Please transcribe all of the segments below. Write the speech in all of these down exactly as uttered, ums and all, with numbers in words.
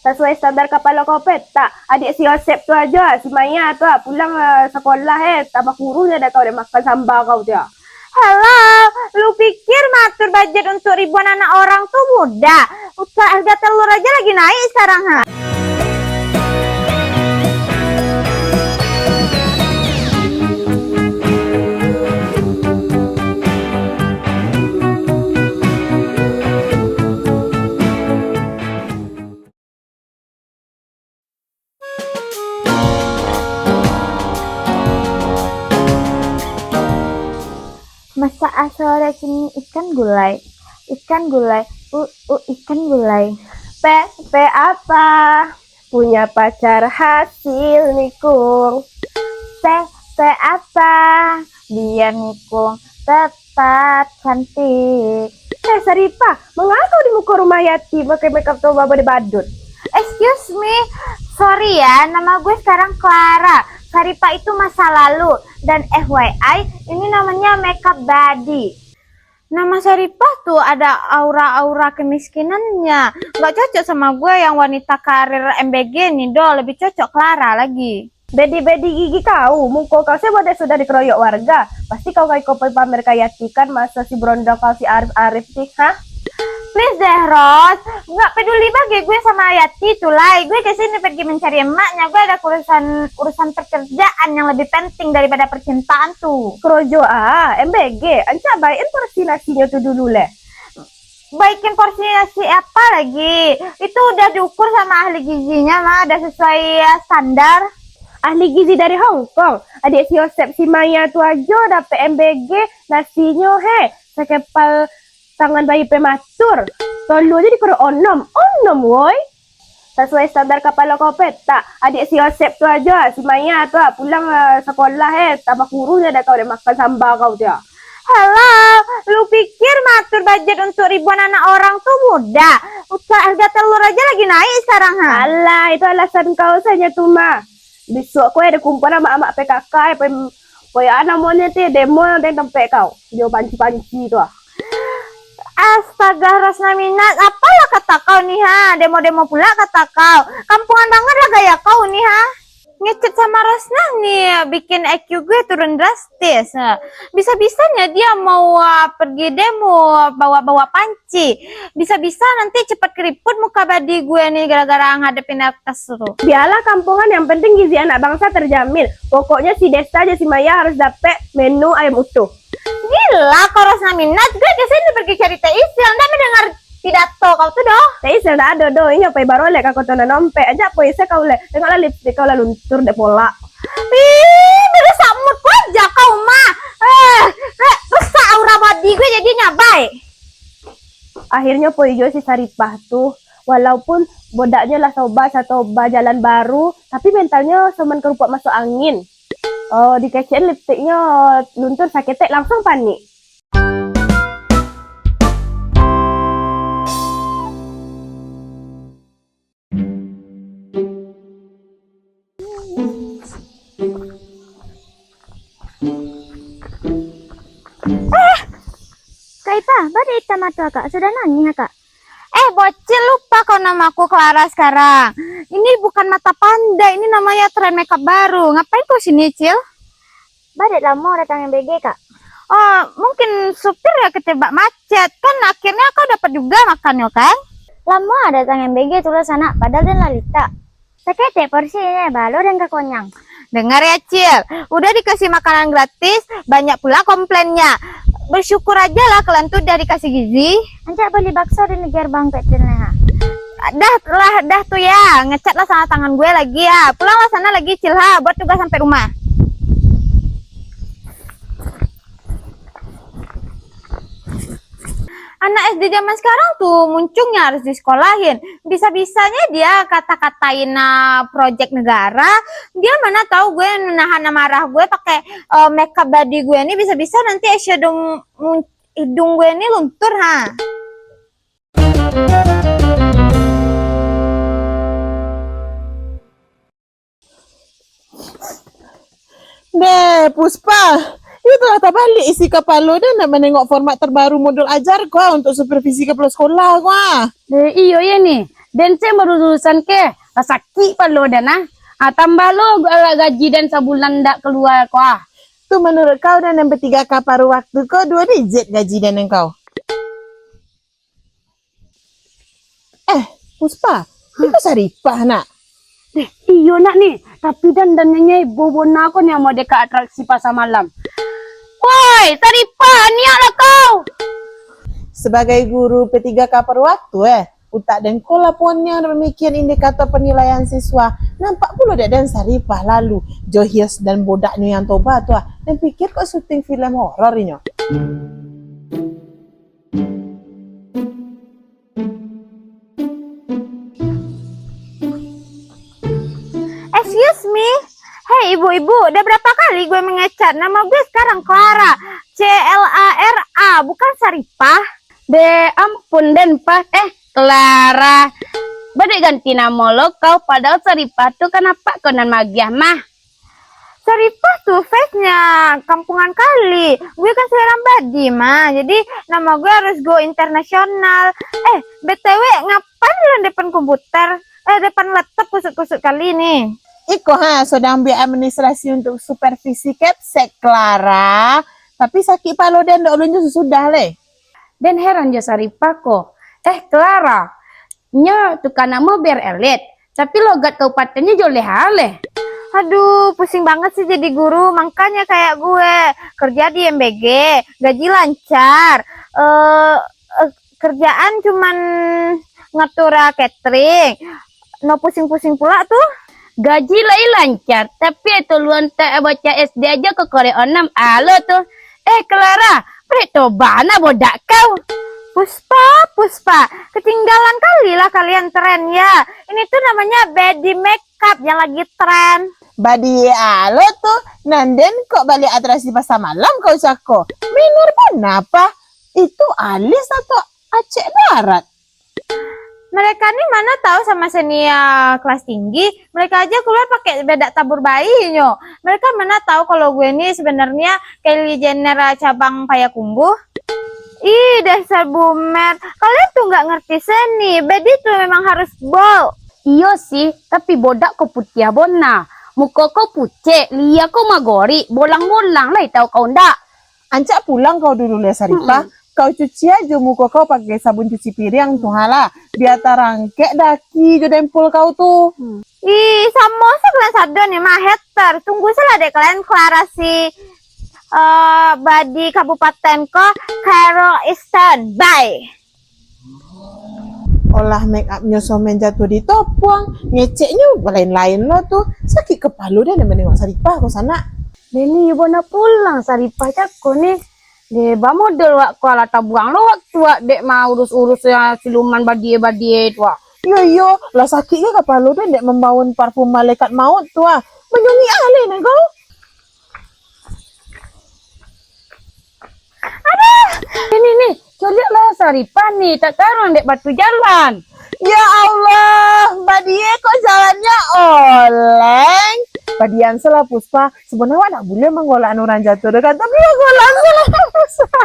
Sasuai standar kapalo kau petak, adik si Yosep tu ajo, si Maya tu, pulang, eh, sakolah, eh, tambah kurus nyo dah kau dek makan samba kau tu, yo. Halo, lu pikir maatur bajet untuak ribuan anak orang tu mudah? Utak harga telur aja lagi naik sekarang, ha? Masak sore kini ikan gulai, ikan gulai, uh, uh, ikan gulai. Pe, pe apa? Punya pacar hasil nikung. Pe, pe apa? Biar nikung tetap cantik. Eh, Saripah, mangapa kau di muko rumah Yati pakai makeup tu babade badut? Excuse me, sorry ya, nama gue sekarang Clara. Saripah itu masa lalu, dan F Y I, ini namanya makeup body. Nama Saripah tu ada aura-aura kemiskinannya. Nggak cocok sama gue yang wanita karir M B G nih, Do. Lebih cocok Clara lagi. Bedi-bedi gigi kau, muko kau se model sudah dikeroyok warga. Pasti kau ka iko pai pamer ka Yati kan, maso si berondong kau si Arif-Arif ti, ha? Please deh, Ros. Nggak peduli bagai gue sama Yati tu lai. Gue ke sini pergi mencari emaknya. Gue ada urusan, urusan pekerjaan yang lebih penting daripada percintaan tu. Kerojo ah, M B G. Ancak baikin porsi nasinyo tu dulu leh. Baikin porsi nasi apa lagi? Itu udah diukur sama ahli gizinya mah, udah sesuai, ya, standar. Ahli gizi dari Hong Kong, adik si Yosep si Maya tu ajo dapek M B G nasinyo, he, sakepal tangan bayi prematur. Tolu aja dikuro onom, onom woi. Sasuai standar kapalo kau petak, adik si Yosep tu ajo, si Maya tu, pulang, eh, sakolah, eh, tambah kurus nyo dah kau dek makan samba kau tu, yo. Halo, lu pikir maatur bajet untuak ribuan anak orang tu mudah? Utak harga telur aja lagi naik sekarang, ha? Alah, itu alasan kau saja tu mah. Bisuak ko ado kumpulan amak-amak P K K, eh, pem-, poyaan namonyo ti, demo di tampek kau, jo panci-panci tu ah. Astaga, Rosna Minat, apalah kata kau ni, ha? Demo-demo pula kata kau. Kampungan banget lah gaya kau ni, ha? Ngechat sama Rosna ni bikin I Q gue turun drastis. Bisa-bisanya dia mau, ah, pergi demo bawa-bawa panci. Bisa-bisa nanti cepat keriput muka badi gue nih gara-gara ngadepin artis tu. Biarlah kampungan, yang penting gizi anak bangsa terjamin. Pokoknya si Desta aja si Maya harus dapek menu ayam utuh. Gila kau, Rosna Minat, gue ke sini pergi cari Teh Isil, ndak mendengar pidato kau tu doh. Teh Isil ndak ado doh, inyo pai barolek ka Koto Nan Ompek, ajak poise kau leh, tengoklah lipstik kau lah luntur dek polak. Ih, merusak mood ku aja kau mah. Eh, eh, rusak aura body gue jadinyo, baik. Akhirnyo poi juo si Saripah tu, walaupun bodaknyo lah soba satoba jalan baru, tapi mentalnyo soman karupuak masuk angin. Oh, dikecekan lipstiknyo luntur saketek, langsung panik. Eh, Kak Ipa, baa dek itam mato akak? Sudah nangih akak? Eh, bocil, lupa kau nama aku Clara sekarang. Ini bukan mata panda, ini namanya tren makeup baru. Ngapain kau sini, Cil? Baa dek lamo datang M B G, Kak? Oh, mungkin supir ya kecebak macet. Kan akhirnya kau dapat juga makannyo, kan? Lamo datang M B G tu lah, sanak, padahal den lah litak. Saketek porsinyo, balo den ka konyang. Dengar ya, Cil. Udah dikasih makanan gratis, banyak pula komplainnya. Bersyukur aja lah kalian tuh udah dikasih gizi. Ancak bali bakso di gerbang Pek Cil, ha. Dah lah, dah tu ya. Ngecat lah sana tangan gue lagi ya. Pulanglah sana lagi, Cil, ha, buat tugas sampai rumah. Anak S D zaman sekarang tuh muncungnya harus disekolahin. Bisa-bisanya dia kata-katain, ah, project negara. Dia mana tahu gue menahan amarah gue pakai, eh, makeup body gue ini, bisa-bisa nanti eyeshadow mun-, hidung gue ini luntur, ha. Deh, Puspa, iyo tu lah tabalik isi kapalo deh nak manengok format terbaru modul ajar ko untuk supervisi kapalo sekolah ko ah. Deh, iyo ye ni. Den se barurusan ke, lah sakik palo den ah. Ah, tambah lo ga-, gaji den sabulan ndak kalua ko ah. Tu manuruik kau den nan batiga ka paruh waktu ko duo digit gaji den nan kau. Eh, Puspa, iko Saripah, nak? Eh, iyo, nak, ni. Tapi den, den nyanyi heboh bona ko ni, amuah dek ka atraksi pasar malam. Woi, Saripah, niaklah kau! Sabagai guru P tiga K paruh waktu, eh, utak den ko lah poniang pamikiran indikator panilaian siswa. Nampak pulo dek den Saripah lalu, jo hias dan bodaknyo yang toba tu, ah. Den pikir kok syuting filem horor inyo. Excuse me. Hei, ibu-ibu, udah berapa kali gue mengechat? Nama gue sekarang Clara. C L A R A, bukan Saripah. Deh, ampun den, Pah. Eh, Clara. Ba dek ganti namo lo kau, padahal Saripah tu kan apak kau nan magiah mah. Saripah tu face-nya kampungan kali. Gue kan seorang badi mah. Jadi, nama gue harus go internasional. Eh, B T W, ngapain lu depan komputer? Eh, depan laptop kusut-kusut kali ni. Iko ha, sodang bi administrasi untuk supervisi ketek, Clara. Tapi sakik palo den, dok ulun jo susudah leh. Den heran jo Saripah ko. Eh, Clara, nyo tukar namo biar elit, tapi logat kabupaten nyo joleh aleh. Aduh, pusing banget sih jadi guru, makanya kayak gue, kerja di M B G, gaji lancar, eh, eh, kerjaan cuman ngatur catering, no pusing-pusing pula tuh. Gaji lai lancar, tapi itu luan tak baca S D aja kok korek onam alo tuh. Eh, Clara, balik toba nah bodak kau. Puspa, Puspa, ketinggalan kali lah kalian tren ya. Ini tuh namanya body makeup yang lagi tren. Body alo tuh, nan den kok baliak atraksi pasar malam kau cako. Minor pun apa? Itu alis atau acek darat? Mereka ni mana tahu sama senior kelas tinggi, mereka aja keluar pakai bedak tabur bayi nyo. Mereka mana tahu kalau gue ni sebenarnya Kylie Jenner cabang Payakumbuh. Ih, dasar boomer. Kalian tuh nggak ngerti seni. Body tuh memang harus bold. Iyo sih, tapi bodak ko putiah bona. Muko ko pucek, lia ko magori, bolang-bolang lai tahu kau ndak? Ancak pulang kau dulu leh, Saripah. Mm-mm. Kau cuci ajo muko kau pakai sabun cuci piriang tu, ha lah. Bia tarangkek daki jo dempul kau tu. Hmm. Ih, samo se kalian sado ni mah, hater. Tunggu se lah dek kalian Clara si, eh, badi kabupaten ko, Carol Eastern. Bye. Olah make upnyo somen jatuah di topuang, ngeceknyo lain-lain lo tu. Sakik kapalo den nak manengok Saripah ko sanak. Deni, iyo bona pulang Saripah cako ni. Deh, bamodel wak ko alah tabuang lo waktu wak dek maurus-urus yang siluman badie-badie tu ah. Iyo, iyo, lah sakik ke kapalo den dek mambaun parfum malaikat maut tu ah. Manyungik aleh nan kau. Aduh, ini nih, coliaklah Saripah nih, tak karuan dek batu jalan. Ya Allah, badie kok jalannyo oleng. Padian salah Puspa, sabananyo awak ndak buliah manggolakkan urang jatuah doh kan, tapi manggolakkan salah Puspa.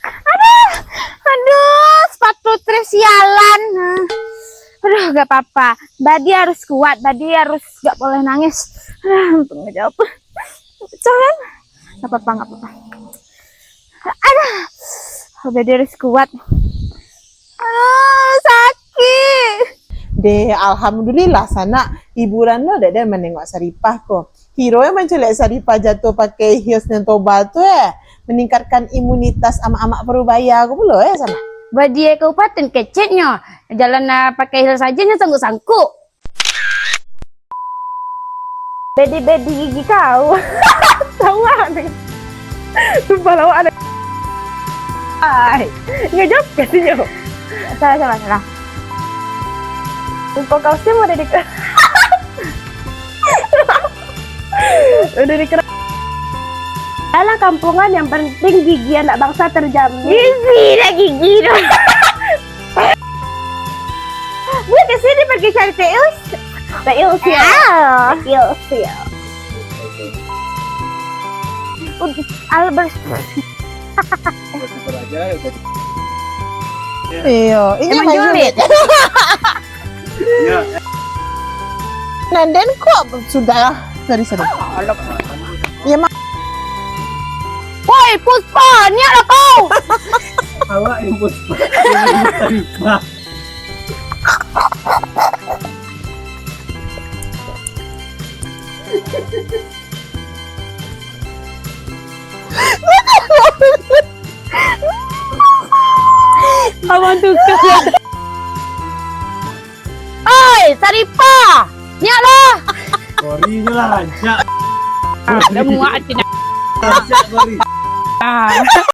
Aduh, aduh, sepatu trip sialan. Aduh, gak apa-apa. Badi harus kuat, badi harus gak boleh nangis. Aduh, untung aja apa. Pecah kan? Gak apa-apa, gak apa-apa. Aduh, badi harus kuat. Aduh, sakit. Deh, alhamdulillah sanak, hiburan lo dek den manengok Saripah ko. Kiro e mancaliak Saripah jatuah pakai hias nan toba tu, eh. Meningkatkan imunitas amak-amak Parubaya ko pulo, eh, sanak. Badie kabupaten keceknyo, jalan, ah, pakai hias sajo nyo sangkuk-sangkuk. Bedi-bedi gigi kau. Tawa ni. Sumpah lawak ada. Ai, ngejap ke sinyo? Salah, salah, salah. Muko kau sim udah di-, udah dikerok. Dalam kampungan yang penting gigi anak bangsa terjamin. Gigi dah gigi tu. Dia ke sini pergi cari Teus. Teus ya. Ah. Teus ya. Albert. Iyo, inyo Emang main julid. julid. Nah, den kok sudah. Sorry, sorry. Iyo, mak. Woi, Puspa, niaklah kau. Awak yang Puspa. Abang tu. Oi, Saripah, niaklah. Kori je lah, rancak. Ah, dah muak hati nak. Rancak kori. Ah.